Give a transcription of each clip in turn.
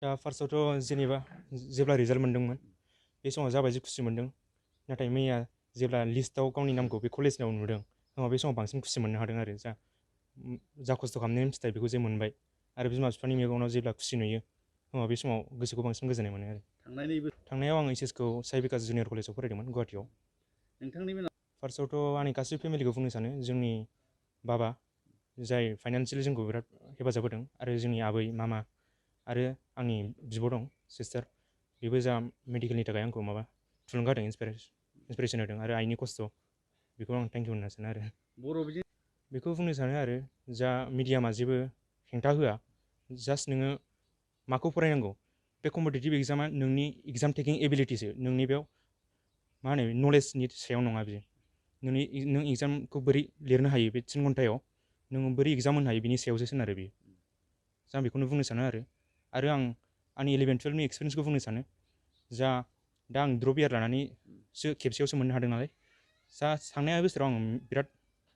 दा फार्स्टआवथ' जेनेबा जेब्ला रिजाल्ट मोन्दोंमोन बे समाव जाबायदि खुसि मोन्दों नाथाय मैया जेब्ला लिस्टआव गावनि नामखौ बे कलेजनाव नुदों होमबा बे समाव बांसिन खुसि मोननो हादों आरो जा खस्थ' खालामनायनि फिथाइ बेखौ जे मोनबाय आरो बिमा बिफानि मेगनाव जेब्ला खुसि नुयो होमबा बे समाव गोसोखौ बांसिन गोजोननाय मोनो आरो थांनायाव आं एचएसखौ साइ बिकास जुनियर कलेजाव फरायदोंमोन गुवाहाटियाव। फार्स्टआवथ' आंनि गासैबो फेमिलिखौ बुंनो सानो जोंनि बाबा जाय फाइनान्सियेलि जोंखौ बिराद हेफाजाब होदों आरो जोंनि आबै मामा आरो आंनि बिब' दं सिस्टार बेबो जा मेडिकेलनि थाखाय आंखौ माबा थुलुंगा होदों इन्सपिरेसन होदों आरो आइनि खस्थ' बेखौ आं थेंक इउ होननो सानो आरो बेखौ बुंनो सानो आरो जा मिडियामा जेबो हेंथा होआ जास्ट नोङो माखौ फरायनांगौ बे कम्पिटिटिभ एग्जामा नोंनि एग्जाम टेकिं एबिलिटिसो नोंनि बेयाव मा होनो नलेजनि सायाव नङा बियो नों एग्जामखौ बोरै लिरनो हायो बे 3 घन्टायाव नों बोरै एग्जाम होनो हायो बिनि सायावसो सोनारो बियो जा बेखौनो बुंनो सानो आरो आं आंनि 11-12नि एक्सपिरियेन्सखौ बुंनो सानो जा दा आं द्रप इयार लानानैसो खेबसेयावसो मोननो हादों नालाय जा थांनाय बोसोराव आं बिराद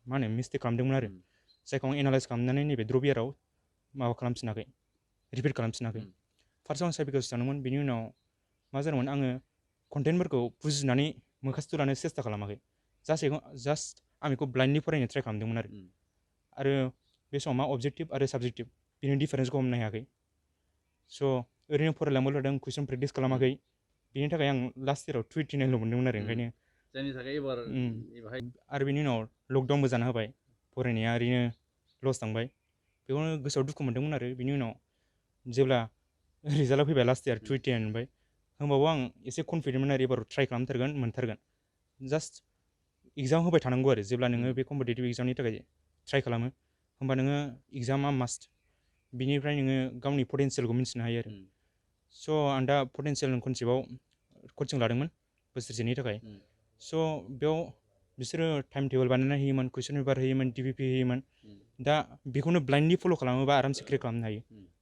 मा होनो मिस्टेक खालामदोंमोन आरो जायखौ आं एनालाइज खालामनानै नैबे द्रप इयाराव माबा खालामफिनाखै रिपिट खालामफिनाखै फार्स्टआव आं साइबिकास सानदोंमोन बिनि उनाव मा जादोंमोन आङो कन्टेन्टफोरखौ बुजिनानै मोखासथ' लानो सेस्था खालामाखै जास्ट आं बेखौ ब्लाइन्डलि फरायनो ट्राइ खालामदोंमोन आरो बे समाव मा अबजेक्टिभ आरो साबजेक्टिभ बिनि डिफारेन्सखौ हमनो हायाखै स' ओरैनो फरायलांबाय थादों कुइसन प्रेक्टिस खालामाखै बिनि थाखाय आं लास्ट इयाराव 289 मोनदोंमोन आरो ओंखायनो जायनि थाखाय एबार आरो बिनि उनाव लकडाउनबो जाना होबाय फरायनाया ओरैनो लस थांबाय बेखौनो गोसोआव दुखु मोनदोंमोन आरो बिनि उनाव जेब्ला रिजाल्टआ फैबाय लास्ट इयार 289 मोनबाय होमबाबो आं एसे कनफिडेन्टमोन आरो एबार ट्राइ खालामथारगोन मोनथारगोन जास्ट एग्जाम होबाय थानांगौ आरो जेब्ला नोङो बे कम्पिटिटिभ एग्जामनि थाखाय ट्राइ खालामो होमबा नोङो एग्जामा मास्ट बिनिफ्राय नोङो गावनि पटेन्सियेलखौ मिन्थिनो हायो आरो स' आं दा पटेन्सियेल कनसेप्टआव कचिं लादोंमोन बोसोरसेनि थाखाय स' बेयाव बिसोरो टाइम टेबोल बानायनानै होयोमोन कुइसन पेपार होयोमोन डिपिपि होयोमोन दा बेखौनो ब्लाइन्डलि फल' खालामोबा आरामसे क्रेक खालामनो हायो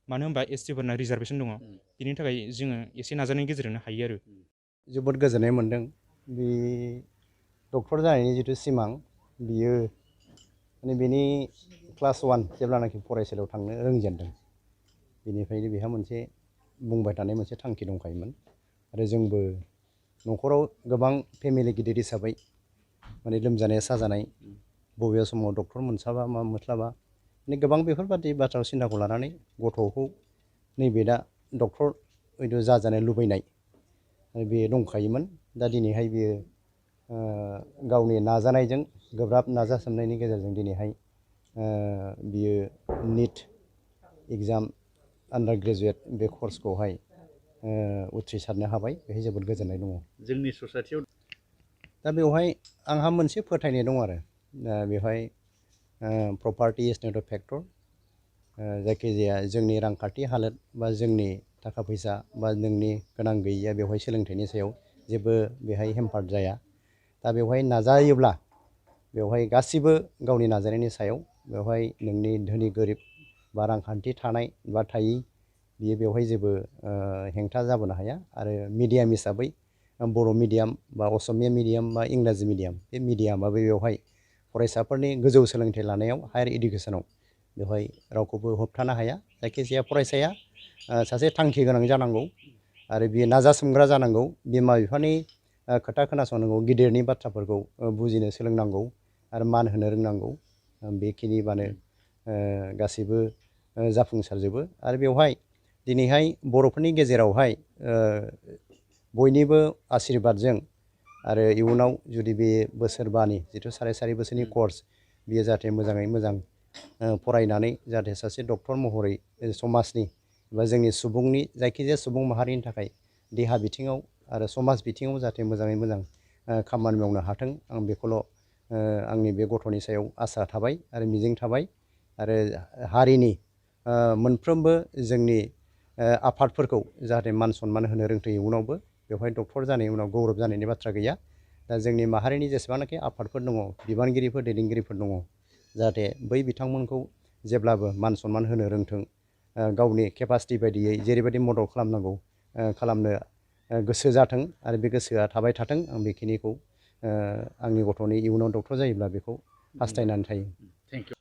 मानो होनबा एसटिफोरना रिजार्भेसन दङ बिनि थाखाय जोङो एसे नाजानायनि गेजेरजोंनो हायो आरो जोबोद गोजोननाय मोन्दों बे डक्टर जानायनि जिथु सिमां बियो माने बेनि क्लास 1 जेब्लानाखि फरायसालियाव थांनो रोंजेनदों बेनिफ्रायनो बेहा मोनसे बुंबाय थानाय मोनसे थांखि दंखायोमोन आरो जोंबो न'खराव गोबां फेमिलि गिदिर हिसाबै माने लोमजानाय साजानाय बबेबा समाव डक्टर मोनस्लाबा मा मोनस्लाबा माने गोबां बेफोरबादि बाथ्रा सिन्थाखौ लानानै गथ'खौ नैबे दा डक्टर हयथ' जाजानो लुबैनाय बे दंखायोमोन दा दिनैहाय बियो गावनि नाजानायजों गोब्राब नाजासोमनायनि गेजेरजों दिनैहाय बियो निट एग्जाम आन्डार ग्रेजुवेट बे कर्सखौहाय उथ्रिसारनो हाबाय बेहाय जोबोद गोजोननाय दङ जोंनि ससाइटियाव दा बेवहाय आंहा मोनसे फोथायनाय दं आरो दा बेवहाय property is not O factor जायखिजाया जोंनि रांखान्थि हालोद बा जोंनि थाखा फैसा बा नोंनि गोनां गैयिया बेवहाय सोलोंथाइनि सायाव जेबो बेहाय हेम्पार्ड जाया दा बेवहाय नाजायोब्ला बेवहाय गासिबो गावनि नाजानायनि सायाव बेवहाय नोंनि धोनि गोरिब बा रांखान्थि थानाय बा थायि बियो बेवहाय जेबो हेंथा जाबोनो हाया आरो मिडियाम हिसाबै बर' मिडियाम बा असमिया मिडियाम बा इंराजि मिडियाम बे मिडियामाबो बेवहाय फरायसाफोरनि गोजौ सोलोंथाइ लानायाव हायार इडुकेसनाव बेवहाय रावखौबो होबथानो हाया जायखिजाया फरायसाया सासे थांखि गोनां जानांगौ आरो बियो नाजासोमग्रा जानांगौ बिमा बिफानि खोथा खोनासंनांगौ गिदिरनि बाथ्राफोरखौ बुजिनो सोलोंनांगौ आरो मान होनो रोंनांगौ बेखिनिबानो गासैबो जाफुंसारजोबो आरो बेवहाय दिनैहाय बर'फोरनि गेजेरावहाय बयनिबो आशीर्बादजों आरो इयुनाव जुदि बे बोसोरबानि जिथु साराय बोसोरनि कर्स बियो जाहाथे मोजाङै मोजां फरायनानै जाहाथे सासे डक्टर महरै समाजनि बा जोंनि सुबुंनि जायखिजाया सुबुं माहारिनि थाखाय देहा बिथिङाव आरो समाज बिथिङाव जाहाथे मोजाङै मोजां खामानि मावनो हाथों आं बेखौल' आंनि बे गथ'नि सायाव आसा थाबाय आरो मिजिं थाबाय आरो हारिनि मोनफ्रोमबो जोंनि आफादफोरखौ जाहाथे मान सनमान होनो रोंथों इयुनावबो बेवहाय डक्टर जानायनि उनाव गौरब जानायनि बाथ्रा गैया दा जोंनि माहारिनि जेसेबांनाखि आफादफोर दङ बिबानगिरिफोर दैदेनगिरिफोर दङ जाहाथे बै बिथांमोनखौ जेब्लाबो मान सनमान होनो रोंथों गावनि केपासिटि बायदियै जेरैबायदि मदद खालामनांगौ खालामनो गोसो जाथों आरो बे गोसोआ थाबाय थाथों आं बेखिनिखौ आंनि गथ'नि इयुनाव डक्टर जायोब्ला बेखौ हास्थायनानै थायो। Thank you.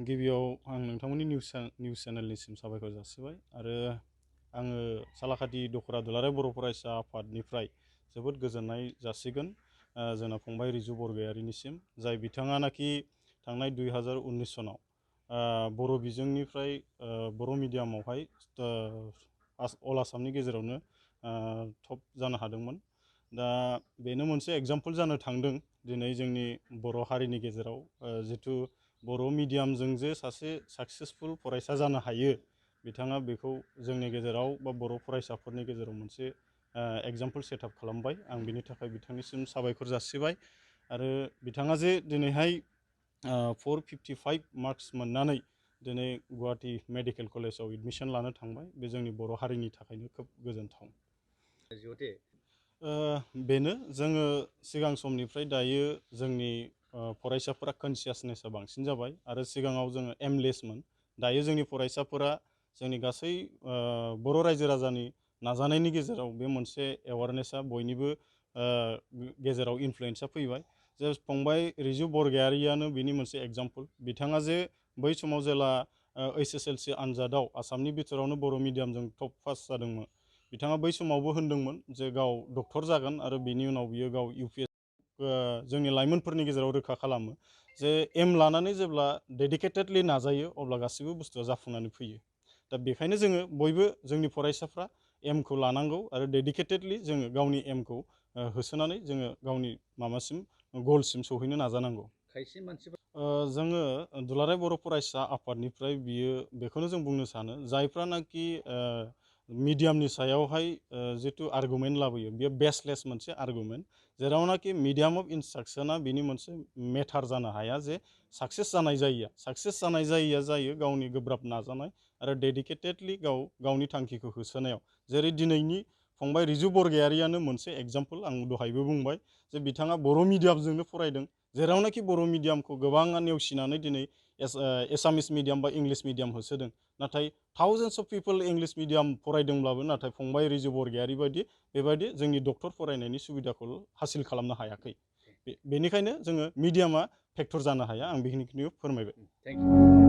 गिबियाव आं नोंथांमोननि निउस चेनेलनिसिम साबायखर जासिबाय आरो आङो सालाकाटि दखरा दुलाराय बर' फरायसा आफादनिफ्राय जोबोद गोजोननाय जासिगोन जोंना फंबाय रिजु बरगयारिनिसिम जाय बिथाङानाखि थांनाय 2019 सनाव बर' बिजोंनिफ्राय बर' मिडियामावहाय अल आसामनि गेजेरावनो टप जानो हादोंमोन। दा बेनो मोनसे एग्जाम्पल जानो थांदों दिनै जोंनि बर' हारिनि गेजेराव जिथु बर' मिडियामजों जे सासे साक्सेसफुल फरायसा जानो हायो बिथाङा बेखौ जोंनि गेजेराव बा बर' फरायसाफोरनि गेजेराव मोनसे एग्जाम्पल सेटआप खालामबाय। आं बिनि थाखाय बिथांनिसिम साबायखर जासिबाय आरो बिथाङा जे दिनैहाय 455 मार्क्स मोननानै दिनै गुवाहाटि मेडिकेल कलेजाव एडमिसन लानो थांबाय बे जोंनि बर' हारिनि थाखायनो खोब गोजोनथाव। बेनो जोङो सिगां समनिफ्राय दायो जोंनि फरायसाफोरा कनसियासनेसा बांसिन जाबाय आरो सिगाङाव जोङो एमलेसमोन। दायो जोंनि फरायसाफोरा जोंनि गासै बर' रायजो राजानि नाजानायनि गेजेराव बे मोनसे एवारनेसा बयनिबो गेजेराव इनफ्लुयेन्सा फैबाय। जे फंबाय रिजु बरगयारियानो बिनि मोनसे एग्जाम्पल। बिथाङा जे बै समाव जेला HSLC आनजादाव आसामनि बिथोरावनो बर' मिडियामजों टप पास जादोंमोन बिथाङा बै समावबो होनदोंमोन जे गाव डक्टर जागोन आरो बिनि उनाव बियो गाव UPSC जोंनि लाइमोनफोरनि गेजेराव रोखा खालामो जे एम लानानै जेब्ला डेडिकेटेडलि नाजायो अब्ला गासिबो बुस्थुआ जाफुंनानै फैयो। दा बेखायनो जोङो बयबो जोंनि फरायसाफ्रा एमखौ लानांगौ आरो डेडिकेटेडलि जोङो गावनि एमखौ होसोनानै जोङो गावनि माबासिम गलसिम सौहैनो नाजानांगौ। खायसे मानसिफोर जोङो दुलाराय बर' फरायसा आफादनिफ्राय बेखौनो जों बुंनो सानो जायफ्रानाखि मिडियामनि सायावहाय जिथु आर्गुमेन्ट लाबोयो बेयो बेसलेस मोनसे आर्गुमेन्ट जेरावनाखि मिडियाम अफ इन्सट्राक्सना बिनि मोनसे मेटार जानो हाया जे साक्सेस जानाय जायिया जायो गावनि गोब्राब नाजानाय आरो डेडिकेटेडलि गावनि थांखिखौ होसोनायाव। जेरै दिनैनि फंबाय रिजु बरगयारियानो मोनसे एग्जाम्पल। आं दहायबो बुंबाय जे बिथाङा बर' मिडियामजोंनो फरायदों जेरावनाखि बर' मिडियामखौ गोबाङा नेवसिनानै दिनै एसामिस मिडियाम बा इंलिस मिडियाम होसोदों। नाथाय थाउजेन्डस अफ पिपल इंलिस मिडियाम फरायदोंब्लाबो नाथाय फंबाय रिजु बरगयारि बेबायदि जोंनि डक्टर फरायनायनि सुबिदाखौ हासिल खालामनो हायाखै। बेनिखायनो जोङो मिडियामा फेक्टर जानो हाया। आं बेखिनिखौ फोरमायबाय। Thank you.